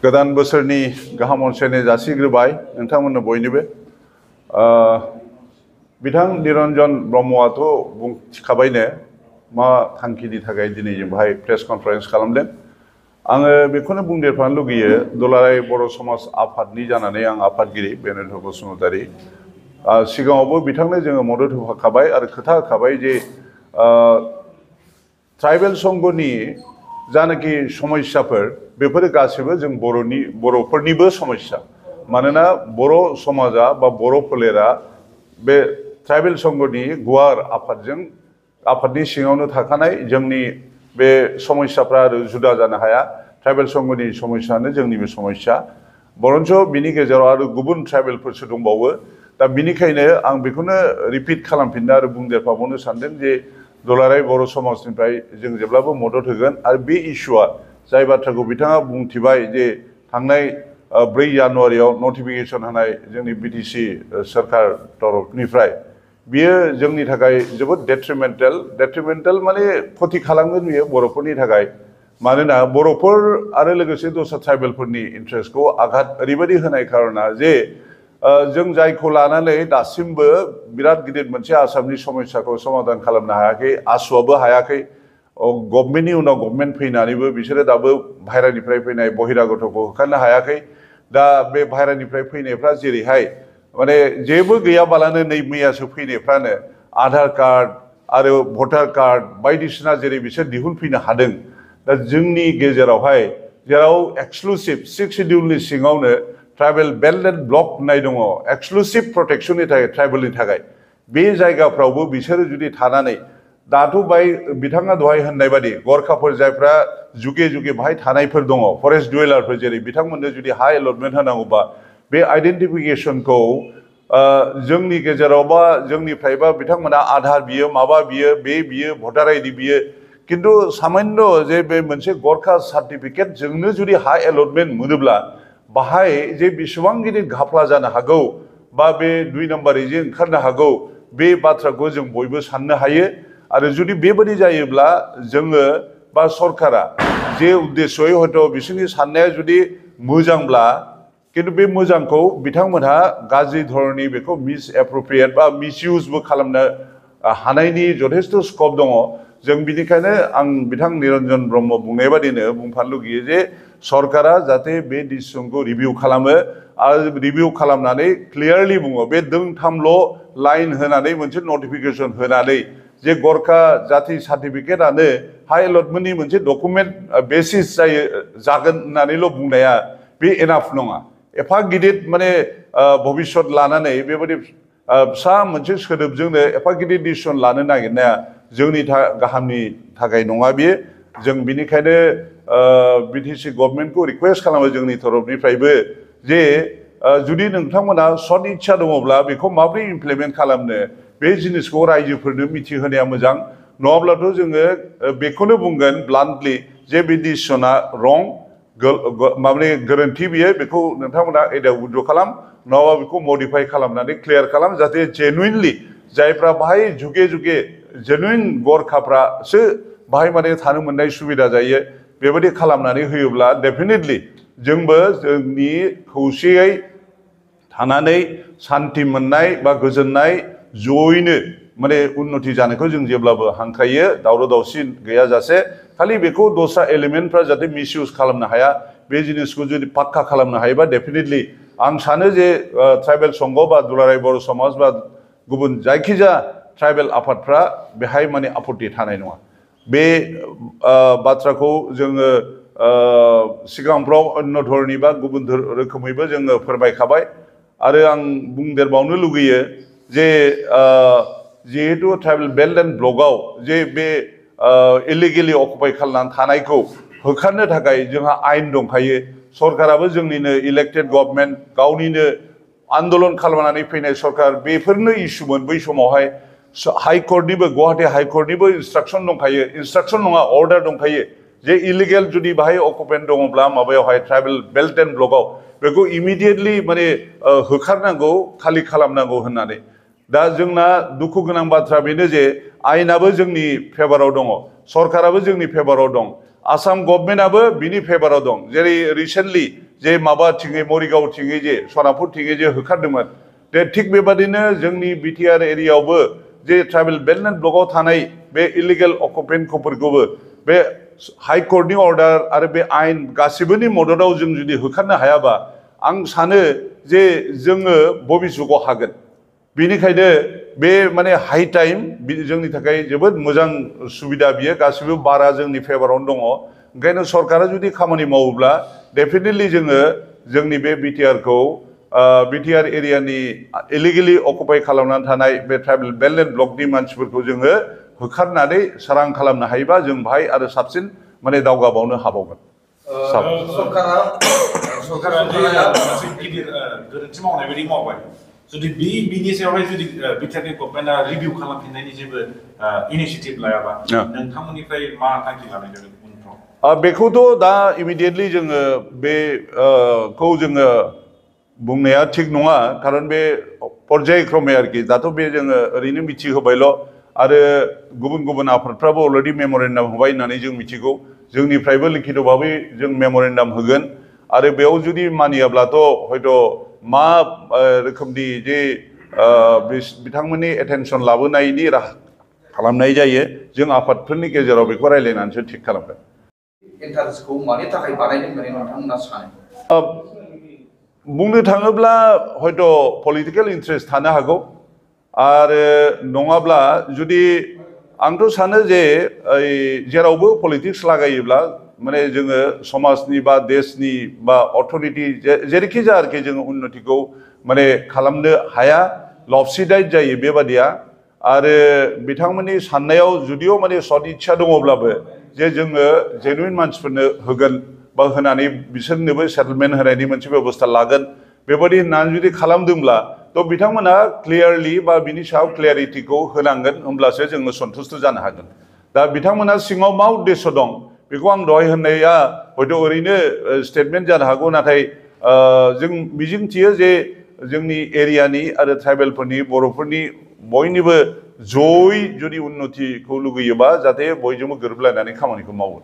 गोदान बोसोरनि गाहाम अनसायनाय जासिग्रोबाय नोंथांमोननो बयनिबो बिथां निरन्जन ब्रह्मआथ' बुंथिखाबायनो मा थांखिनि थाखाय दिनै जों बाहाय प्रेस कनफारेन्स खालामदों। आङो बेखौनो बुंदेरफानो लुगैयो दुलाराय बर' समाज आफादनि जानानै आं आफादगिरि बेनोथ बसुमतारी सिगाङावबो बिथांनो जोङो मदद होखाबाय आरो खोथा होखाबाय जे ट्राइबेल संघनि जानाखि समस्याफोर बेफोरो गासैबो जों बर'फोरनिबो समस्या मानोना बर' समाजा बा बर' फोलेरा बे ट्राइबेल संघनि गुवार आफादनि सिङावनो थाखानाय जोंनि बे समस्याफ्रा आरो जुदा जानो हाया। ट्राइबेल संघनि समस्यानो जोंनिबो समस्या बरन्स बिनि गेजेराव आरो गुबुन ट्राइबेलफोरसो दंबावो। दा बिनिखायनो आं बेखौनो रिपिट खालामफिननो आरो बुंदेरफाबावनो सानदों जे दुलाराय बर' समाजनिफ्राय जों जेब्लाबो मदद होगोन आरो बे इस्युआ जाय बाथ्राखौ बिथाङा बुंथिबाय जे थांनाय 4 जानुवारियाव नटिफिकेसन होनाय जोंनि बिटिसि सरकार तरफनिफ्राय बियो जोंनि थाखाय जोबोद डेट्रिमेन्टेल माने खथि खालामगोन बियो बर'फोरनि थाखाय। मानोना बर'फोर आरो लोगोसे दस्रा ट्राइबेलफोरनि इन्ट्रेस्टखौ आघात ओरैबायदि होनाय खारना जे जों जायखौ लानानै दासिमबो बिराद गिदिर मोनसे आसामनि समस्याखौ समाधान खालामनो हायाखै, आसुआबो हायाखै। गभर्नमेन्टनि उनाव गभर्नमेन्ट फैनानैबो बिसोरो दाबो बाहेरानिफ्राय फैनाय बहिरागतखौ होखारनो हायाखै। दा बे बाहेरानिफ्राय फैनायफ्रा जेरैहाय माने जेबो गैयाबालानो नै मैयासो फैनायफ्रानो आधार कार्ड आरो भटार कार्ड बायदिसिना जेरै बिसोर दिहुनफैनो हादों। दा जोंनि गेजेरावहाय जेराव एक्सक्लुसिभ 6 शिड्यूलनि सिङावनो ट्राइबेल बेल्ट एन्ड ब्लक होननाय दङ एक्सक्लुसिभ प्रटेक्शननि थाखाय ट्राइबेलनि थाखाय बे जायगाफ्रावबो बिसोरो जुदि थानानै दाथ' बाय बिथाङा दहाय होननाय बादि गरखाफोर जायफ्रा जुगे जुगे बाहाय थानायफोर दङ फरेस्ट डुवेलारफोर जेरै बिथांमोननो जुदि हा एलटमेन्ट होनांगौबा बे आइडेन्टिफिकेशनखौ जोंनि गेजेराव बा जोंनिफ्रायबा बिथांमोना आधार बियो माबा बियो बे बियो भटार आइडि बियो किन्तु सामान्य जे बे मोनसे गरखा सार्टिफिकेट जोंनो जुदि हा एलटमेन्ट मोनोब्ला बाहाय जे बेसेबां गिदिर घाप्ला जानो हागौ बा बे 2 नम्बरैजे ओंखारनो हागौ बे बाथ्राखौ जों बयबो साननो हायो। आरो जुदि बेबायदि जायोब्ला जोङो बा सरकारा जे उद्देश्ययै हयथ' बिसोरनि साननाया जुदि मोजांब्ला किन्तु बे मोजांखौ बिथांमोनहा गाज्रि धरननि बेखौ मिसएप्रोप्रिएट बा मिसइउजबो खालामनो हानायनि जथेस्थ' स्कप दङ। जों बिनिखायनो आं बिथां निरन्जन ब्रह्म बुंनाय बादिनो बुंफानो लुगैयो जे सरकारा जाहाथे बे डिसिसनखौ रिभिउ खालामो आरो रिभिउ खालामनानै क्लियारलि बुङो बे दोंथामल' लाइन होनानै मोनसे नटिफिकेसन होनानै जे गरखा जाति सार्टिफिकेटआनो हा एलटमेन्टनि मोनसे डकुमेन्ट बेसिस जागोन होननानैल' बुंनाया बे एनाफ नङा। एफा गिदिर माने भबिष्यत लानानै बेबायदि फिसा मोनसे सोदोबजोंनो एफा गिदिर डिसिसन लानो नागिरनाया जोंनि गाहामनि थाखाय नङा बियो। जों बिनिखायनो बिटिसि गभर्नमेन्टखौ रिक्वेस्ट खालामो जोंनि तरफनिफ्रायबो जे जुदि नोंथांमोना सद इच्छा दङब्ला बेखौ माबोरै इमप्लिमेन्ट खालामनो बे जिनिसखौ रायजोफोरनो मिथिहोनाया मोजां। नङाब्लाथ' जोङो बेखौनो बुंगोन ब्लान्टलि जे बे डिसिसना रं माने गोरोन्थि बियो बेखौ नोंथांमोना एदाव उद्र खालाम नङाबा बेखौ मडिफाइ खालामनानै क्लियार खालाम जाहाथे जेनुइनलि जायफ्रा बाहाय जुगे जुगे जेनुइन गरखाफ्रासो बाहाय माने थानो मोननाय सुबिदा जायो बेबायदि खालामनानै होयोब्ला डेफिनेटलि जोंबो जोंनि खौसेयै थानानै सान्ति मोननाय बा गोजोननाय जयैनो माने उन्नति जानायखौ जों जेब्लाबो हांख्रायो दावराव दावसि गैयाजासे खालि बेखौ दस्रा एलिमेन्टफ्रा जाहाथे मिसइउज खालामनो हाया बे जिनिसखौ जुदि पाक्का खालामनो हायोबा डेफिनेटलि आं सानो जे ट्राइबेल संघ बा दुलाराय बर' समाज बा गुबुन जायखिजाया ट्राइबेल आफादफ्रा बेहाय माने आपत्ति थानाय नङा। बे बाथ्राखौ जोङो सिगांफ्राव अन्य धरनि बा गुबुन रोखोमैबो जोङो फोरमायखाबाय आरो आं बुंदेरबावनो लुगैयो जे जिहेतु ट्राइबेल बेल्ट एन्ड ब्लकआव जे बे इलिगेलि अकुपाइ खालामनानै थानायखौ होखारनो थाखाय जोंहा आयेन दंखायो। सरकाराबो जोंनिनो इलेक्टेड गभर्नमेन्ट गावनिनो आन्दलन खालामनानै फैनाय सरकार बेफोरनो इसुमोन बै समावहाय हाइकर्टनिबो गुवाहाटी हाइकर्टनिबो इन्सट्राक्सन दंखायो इन्सट्राक्सन नङा अर्डार दंखायो जे इलिगेल जुदि बाहाय अकुपेन्ट दङब्ला माबायावहाय ट्राइबेल बेल्ट एन्ड ब्लकआव बेखौ इमिडियेटलि माने होखारनांगौ खालि खालामनांगौ होननानै। दा जोंना दुखु गोनां बाथ्रा बेनो जे आयेनाबो जोंनि फेभाराव दङ सरकाराबो जोंनि फेभाराव दं आसाम गभर्नमेन्टआबो बिनि फेभाराव दं जेरै रिसेन्टलि जे माबा थिङै मरिगाव थिङै जे सनापुर थिङै जे होखारदोंमोन दे थिग बेबादिनो जोंनि बिटिआर एरियायावबो जे ट्राइबेल बेल्ट एन्ड ब्लकआव थानाय बे इलिगेल अकुपेन्टफोरखौबो बे हाइकर्टनि अर्डार आरो बे आयेन गासिबोनि मददाव जों जुदि होखारनो हायाबा आं सानो जे जोङो भबिष्यतआव हागोन बेनिखायनो बे माने हाइ टाइम जोंनि थाखाय जोबोद मोजां सुबिदा बियो गासिबो बारा जोंनि फेभारावनो दङ ओंखायनो सरकारा जुदि खामानि मावोब्ला डेफिनेटलि जोङो जोंनि बे बिटिआरखौ बिटिआर एरियानि इलिगेलि अकुपाइ खालामनानै थानाय बे ट्राइबेल बेल्ट एन्ड ब्लकनि मानसिफोरखौ जोङो होखारनानै स्रां खालामनो हायोबा जों बाहाय आरो साबसिन माने दावगाबावनो हाबावगोन सरकारा मोनसे गिदिर गोरोन्थि मावनाय बायदि मावबाय जुदि बिनि सायावहाय जुदि बिटिआरनि गभर्नमेन्टआ रिभिउ खालामफिननायनि जेबो इनिशिएटिभ लायाबा नोंथांमोननिफ्राय मा थांखि लानाय जागोन उनफ्राव बेखौथ' दा इमिडियेटलि जोङो बेखौ जोङो बुंनाया थिग नङा खारन बे पर्यायक्रमे आरोखि दाथ' बे जोङो ओरैनो मिथिहोबायल' आरो गुबुन गुबुन आफादफ्राबो अलरेडि मेम'रेन्डाम होबाय होननानै जों मिथिगौ जोंनिफ्रायबो लिखित भाबै जों मेम'रेन्डाम होगोन आरो बेयाव जुदि मानियाब्लाथ' हयथ' मा रोखोमनि जे बिथांमोननि एटेनसन लाबोनायनि राहा खालामनाय जायो जों आफादफोरनि गेजेराव बेखौ रायज्लायनानैसो थिग खालामगोन इन्टारेस्टखौ मानि थाखाय बानायदों होननानै नोंथांमोना सानो बुंनो थाङोब्ला हयथ' पलिटिकेल इन्ट्रेस्ट थानो हागौ आरो नङाब्ला जुदि आंथ' सानो जे जेरावबो पलिटिक्स लागायोब्ला माने जोङो समाजनि बा देशनि बा अर्थनीति जेरैखि जाया आरोखि जोङो उन्नतिखौ माने खालामनो हाया लभसिडाइट जायो बेबादिया आरो बिथांमोननि साननायाव जुदिअ माने सद इच्छा दङब्लाबो जे जोङो जेनुइन मानसिफोरनो होगोन बा होनानै बिसोरनोबो सेटलमेन्ट होनायनि मोनसे बेबस्था लागोन बेबादि होननानै जुदि खालामदोंब्ला थ' बिथांमोना क्लियारलि बा बिनि सायाव क्लियारिटिखौ होनांगोन होमब्लासो जोङो सन्तुष्ट जानो हागोन दा बिथांमोना सिङाव मा उद्देश्य दं बेखौ आं दहाय होननाया हयथ' ओरैनो स्टेटमेन्ट जानो हागौ नाथाय जों मिजिंथियो जे जोंनि एरियानि आरो ट्राइबेलफोरनि बर'फोरनि बयनिबो जयै जुदि उन्नतिखौ लुगैयोबा जाहाथे बयजोंबो गोरोबलायनानै खामानिखौ मावो